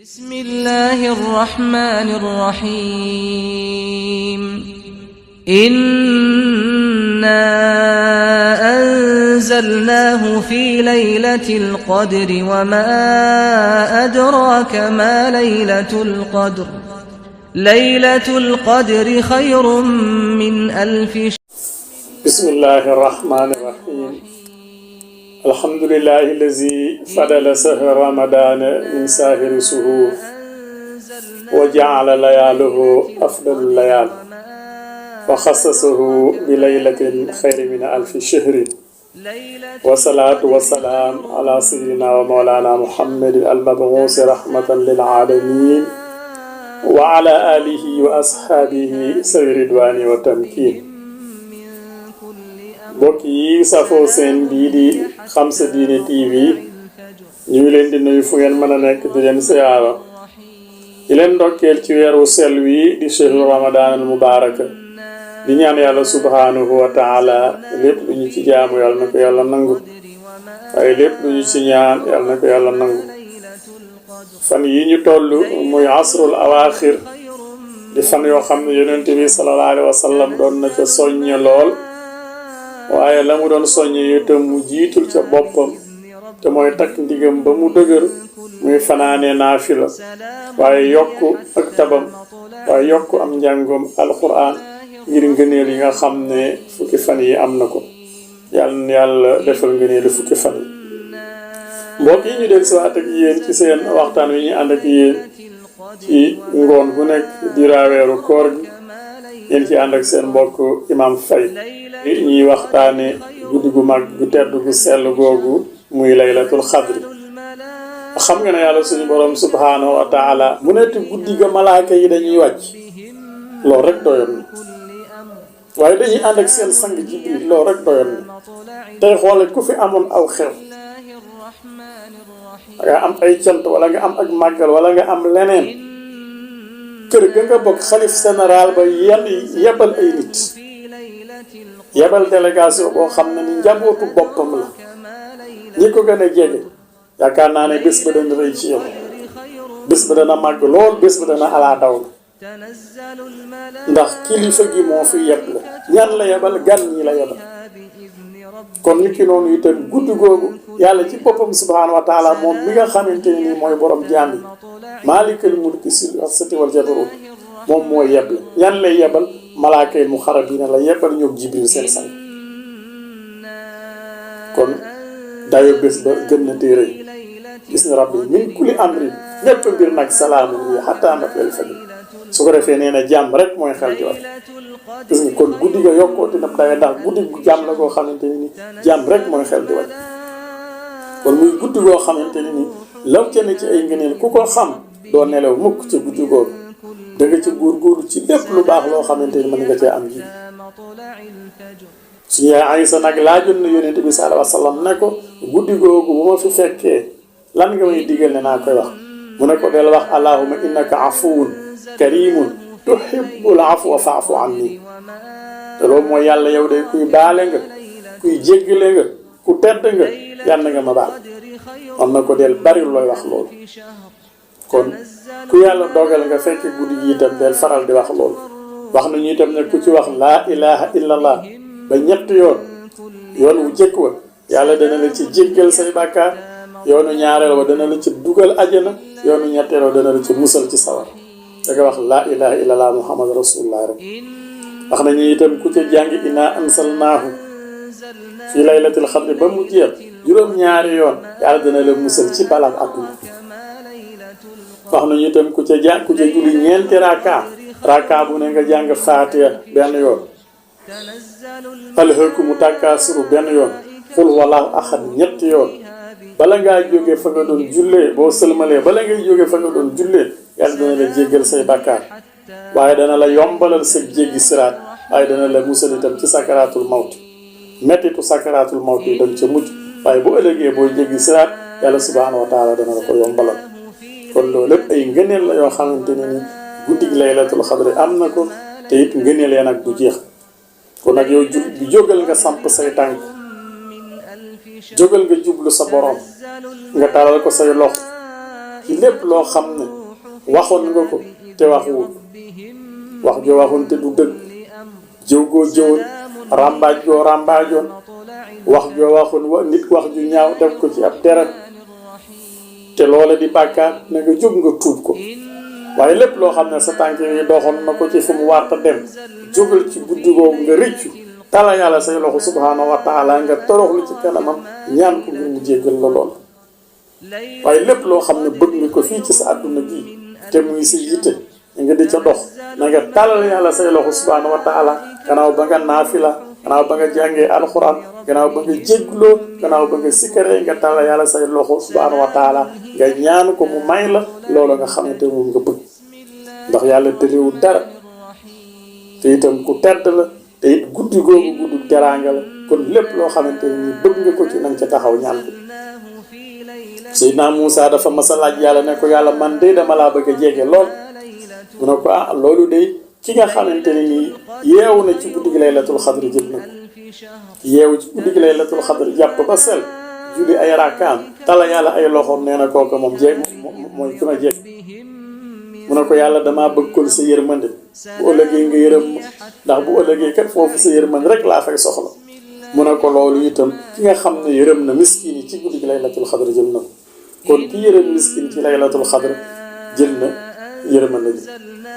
بسم الله الرحمن الرحيم إنا أنزلناه في ليلة القدر وما أدراك ما ليلة القدر ليلة القدر خير من ألف شهر. بسم الله الرحمن الرحيم الحمد لله الذي فضل شهر رمضان من سائر الشهور وجعل لياله أفضل الليال وخصصه بليلة خير من ألف شهر والصلاة والسلام على سيدنا ومولانا محمد المبعوث رحمة للعالمين وعلى آله وأصحابه سوي الرضوان والتمكين. mbokk yi safoo seen bii di Xam Sa Diine TV ñu ngi leen di nuyu fu ngeen mën a nekk di leen siyaara di leen ndokkeel ci weeru sel wi di shahru ramadan al mubaraka di ñaan yàlla subhanahu wa taala lépp lu ñu ci jaamu yàlla na ko yàlla nangu waaye lépp lu ñu ci ñaan yàlla na ko yàlla nangu. fan yi ñu toll muy asrul awaaxir di fan yoo xam ne yonent bi sallallahu alayhi wa sallam doon na ca soññe lool waaye la mu doon soññe itam mu jiitul ca boppam te mooy takk ndigam ba mu dëgër muy fanaanee naafila waaye yokk ak tabam waaye yokk am njàngum alquran ngir ngëneel yi nga xam ne fukki fan yi am na ko yàlla na yàlla defal ngëneelu fukki fan yi. mbokk yi ñu del siwaat ak yéen ci seen waxtaan wi ñu ànd ak yéen ci ngoon gu nekk di raaweeru koor gi yéen ci ànd ak seen mbokk Imam Faye ñuy waxtaane guddi gu mag gu tedd gu sell googu muy laylatul xadri. xam nga ne yàlla suñu borom subhanahu wa taala mu nekk guddi ga malaaka yi dañuy wàcc loolu rek doyoon na waaye dañuy ànd ak seen sang Jibril loolu rek doyoon na tey xoole ku fi amoon aw xew nga am ay cant wala nga am ak màggal wala nga am leneen kër ga nga bokk xalif général ba yebal ay nit yebal délégation boo xam ne ni njabootu boppam la ñi ko gën a jege yaakaar naa ne bés ba dana rëy ci yow bés ba dana màgg lool bés ba dana alaa daw la ndax kilifa gi moo fi yeb la ñan la yebal gan ñi la yebal kon nit ki noonu itam guddi googu yàlla ci boppam subhaanahu wa taala moom mi nga xamante ne nii mooy borom jaam yi maalikal mulki sil sati wal jabarut moom mooy yeble ñan lay yebal malaaka yi mu xarabiina la yebal ñoom Jibril seen sang kon dayo bés ba gën na téere gis na rabbi min kulli amrin ñépp mbir nag salaamu yi xataa matla'il fajr su ko defee nee na jàmm rek mooy xel ci wax gis nga kon guddi ga yokkooti na dawe ndax guddi gu jàmm la goo xamante ni jàmm rek mooy xel di wax kon muy guddi goo xamante ni law ca ne ci ay ngëneel ku ko xam doo nelaw mukk ca guddi googu da nga ci góorgóorlu ci lépp lu baax loo xamante ni mën nga cee am ji. suñu yaay Aysa nag laajoon na yonent bi sallallahu alayhi wa sallam ne ko guddi googu bu ma fi fekkee lan nga may digal ne naa koy wax mu ne ko del wax allahumma innaka afuwun karimun tuhibbul afwa fa'fu anni te loolu mooy yàlla yow de kuy baale nga kuy jéggale nga ku tedd nga yàlla nga ma baal am na ko del bari looy wax loolu. kon ku yàlla dogal nga fekk guddi gi itam del faral di wax loolu wax nañu itam ne ku ci wax laa ilaha illallah ba ñett yoon wu jëkk wa yàlla dana la ci jéggal say bàkkaar yoonu ñaareel wa dana la ci dugal ajana yoonu ñetteel wa dana la ci musal ci sawar da nga wax laa ilaha illallah muhammad rasulullah rek. wax nañu itam ku ca jàngi inna ansalnaahu fi laylatil xadri ba mu jeex juróom-ñaari yoon yàlla dana la musal ci balaam àdduna. wax nañu itam ku ca julli ñeenti raka bu ne nga jàng faatiha benn yoon alhaakumu takaasuru benn yoon xul wallahu ahad ñetti yoon bala ngaa jóge fa nga doon jullee boo sëlmalee bala ngay jóge fa nga doon jullee yàlla dana la jéggal say bàkkaar waaye dana la yombalal sa jéggi siraat waaye dana la musal itam ci sakaraatul mawti mettitu sakaraatul mawti yi dem ca mujj waaye bu ëllëgee booy jéggi siraat yàlla subhaanahu wa taala dana la ko yombalal. kon loolu lépp ay ngëneel la yoo xamante ne ni guddig laylatul xadri am na ko te it ngëneel ya nag du jeex kon nag yow bi jógal nga samp say tànk jógal nga jublu sa borom nga talal ko say lox ci lépp loo xam ne waxoon nga ko te waxuwul wax joo waxoon te du dëgg jëw goo jëwoon ràmbaaj goo ràmbaajoon wax joo waxoon nit wax ju ñaaw def ko ci ab deret te loola di bàkkaar na nga jóg nga tuub ko waaye lépp loo xam ne sa tànk yi doxoon na ko ci fu mu warta dem jógal ci guddi googu nga rëccu tala yàlla say loxo subhaanahu wa taala nga toroxlu ci kanamam ñaan ko ngir mu jéggal la lool waaye lépp loo xam ne bëgg nga ko fii ci sa àdduna bii te muy si yitte nga di ca dox na nga talal yàlla say loxo subhaanahu wa taala gannaaw ba nga naafila gannaaw ba nga jàngee alxuraan gannaaw ba nga jégloo gannaaw ba nga sikkaree nga talal yàlla say loxo subhaanahu wa taala nga ñaan ko mu may la loolu nga xamante moom nga bëgg ndax yàlla tëliwul dara te itam ku tedd la te it guddi googu guddi teraanga la kon lépp loo xamante ni bëgg nga ko ci nañ ca taxaw ñaan ko Seydina Muusa dafa masa laaj yàlla ne ko yàlla man de dama laa bëgg a jege lool mu ne ko loolu de ki nga xamante ne nii yeewu na ci guddi gi laylatul xadr jël na ko yeewu ci guddi gi laylatul xadr jàpp ba sel julli ay rakkaam tala yàlla ay loxoom nee na kooku moom jeeg mooy ki ma jeeg mu ne ko yàlla damaa bëggoon sa yërmande bu ëllëgee nga yërëm ndax bu ëllëgee kat foofu sa yërmande rek laa fay soxla mu ne ko loolu itam ki nga xam ne yërëm na miskin yi ci guddi gi laylatul xadr jël na ko kon ki yërëm miskin ci laylatul xadr jël na yërmande ji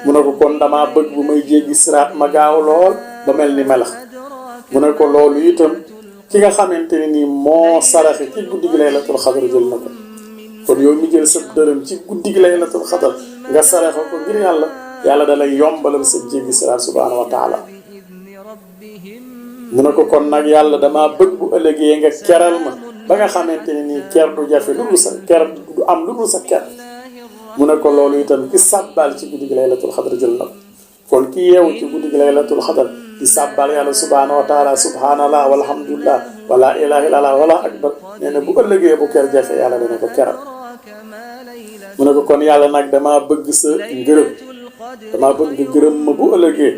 mu ne ko kon damaa bëgg bu may jéggi siraat ma gaaw lool ba mel ni melax mu ne ko loolu itam ki nga xamante ne nii moo saraxe ci guddi gi laylatul xadr jël na ko kon yow mi jël sa dërëm ci guddi gi laylatul xadr nga saraxe ko ngir yàlla yàlla da lay yombalal sa jéggi siraat subhaanahu wa taala mu ne ko kon nag yàlla damaa bëgg bu ëllëgee nga keral ma ba nga xamante ne nii ker du jafe lu dul sa ker du am lu dul sa ker mu ne ko loolu itam ki sàbbaal ci guddi gi laylatul xadr jël na ko kon ki yeewu ci guddi gi laylatul xadr di sàbbaal yàlla subhaanahu wa taala subhaanallah walhamdulillah wala ilaha illallah wala akbar nee na bu ëllëgee bu ker jafe yàlla dana ko keral mu ne ko kon yàlla nag damaa bëgg sa ngërëm damaa bëgg nga gërëm ma bu ëllëgee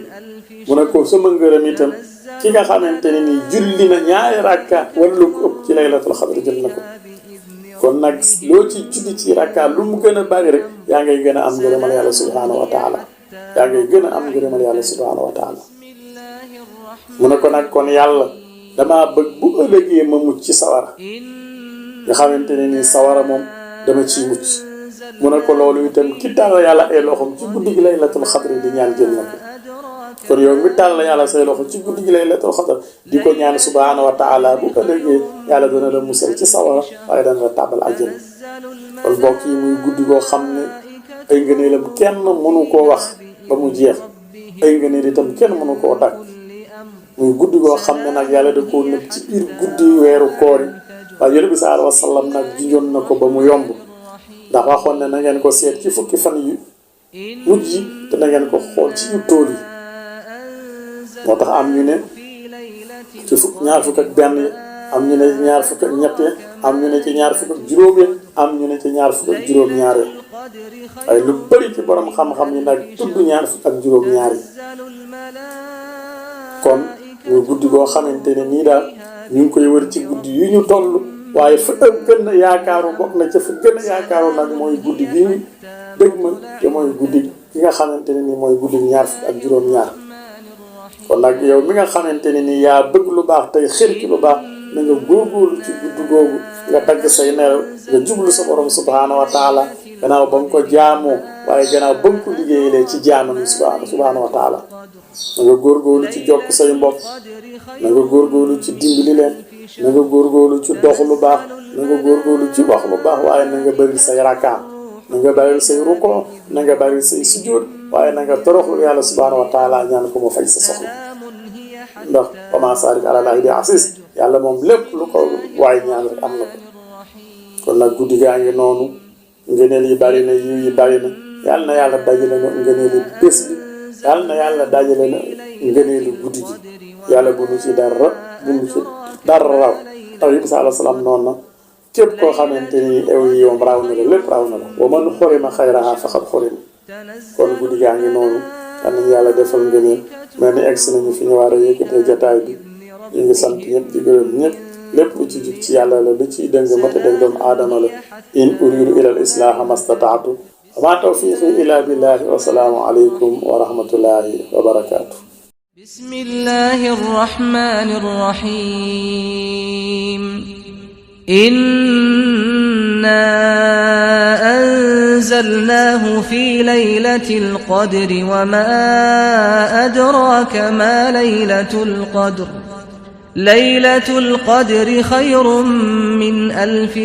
mu ne ko sama ngërëm itam ki nga xamante ne nii julli na ñaari rakka wala lu ko ëpp ci laylatul xadr jël na ko kon nag loo ci julli ci rakka lu mu gën a bari rek yaa ngay gën a am ngërëmal yàlla subhaanahu wa taala yaa ngay gën a am ngërëmal yàlla subhaanahu wa taala mu ne ko nag kon yàlla damaa bëgg bu ëllëgee ma mucc ci sawara nga xamante ne nii sawara moom dama ciy mucc mu ne ko loolu itam ki tàll yàlla ay loxoom ci guddi gi laylatul xadr di ñaan jël na ko kon yow mi tàll yàlla say loxo ci guddi gi laylatul xadr di ko ñaan subhaanahu wa taala bu ëllëgee yàlla dana la musal ci sawara waaye dana la tàbbal àjjana kon mbokk yi muy guddi goo xam ne ay ngëneelam kenn mënu koo wax ba mu jeex ay ngëneel itam kenn mënu koo dàkk muy guddi goo xam ne nag yàlla da koo nëb ci biir guddi weeru koor yi waaye yonent bi sallallahu alayhi wa sallam nag junjoon na ko ba mu yomb ndax waxoon ne na ngeen ko seet ci fukki fan yu mujj yi te na ngeen ko xool ci yu tóol yi moo tax am ñu ne ci ñaar fukk ak benn yi am ñu ne ñaar fukk ak ñett yi am ñu ne ci ñaar fukk ak juróom yi am ñu ne ci ñaar fukk ak juróom-ñaar yi waaye lu bëri ci borom xam-xam yi nag tudd ñaar fukk ak juróom-ñaar yi kon muy guddi goo xamante ne nii daal ñu ngi koy wër ci guddi yu ñu toll waaye fa gën a yaakaaru bokk na ca fa gën a yaakaaru nag mooy guddi gi ñu dëgg ma te mooy guddi gi nga xamante ne nii mooy guddi ñaar fukk ak juróom-ñaar kon nag yow mi nga xamante ne nii yaa bëgg lu baax tey xër ci lu baax na nga góorgóorlu ci guddi googu nga dagg say nelaw nga jublu sa borom subhaanahu wa taala gannaaw ba nga ko jaamoo waaye gannaaw ba nga ko liggéeyalee ci jaamam yi subhaanahu wa taala na nga góorgóorlu ci jokk say mbokk na nga góorgóorlu ci dimbali leen na nga góorgóorlu ci dox lu baax na nga góorgóorlu ci wax lu baax waaye na nga bëri say rakkaam na nga bëri say rukoo na nga bëri say sujjóot waaye na nga toroxlu yàlla subhaanahu wa taala ñaan ko mu fay sa soxla ndax commencé rek àlallaahi bi asis yàlla moom lépp lu ko waaye ñaan rek am na ko kon nag guddi gaa ngi noonu ngëneel yi bari na yiw yi bari na yàlla na yàlla dajale na ngëneelu bés bi yàlla na yàlla dajale na ngëneelu guddi gi yàlla bu nu ci dara raw taw yi bisa àla salaam noonu na képp koo xamante ni ew yi yoom raw na la lépp raw na la wa man xurima xayraha faqad xurima kon guddi gaa ngi noonu yal nañu yàlla defal ngëneel mel ni egg si nañu fi ñu war a yëkkatee jataay bi ñu ngi sant ñëpp di gërëm ñëpp lépp lu ci jub ci yàlla la lu ci dëng mata dëng doomu aadama la in uridu ila al islaha mastataatu wa ma tawfiqi illa billahi wa salaamu alaykum wa rahmatullahi wa barakatuh بسم الله الرحمن الرحيم إنا أنزلناه في ليلة القدر وما أدراك ما ليلة القدر ليلة القدر خير من 1000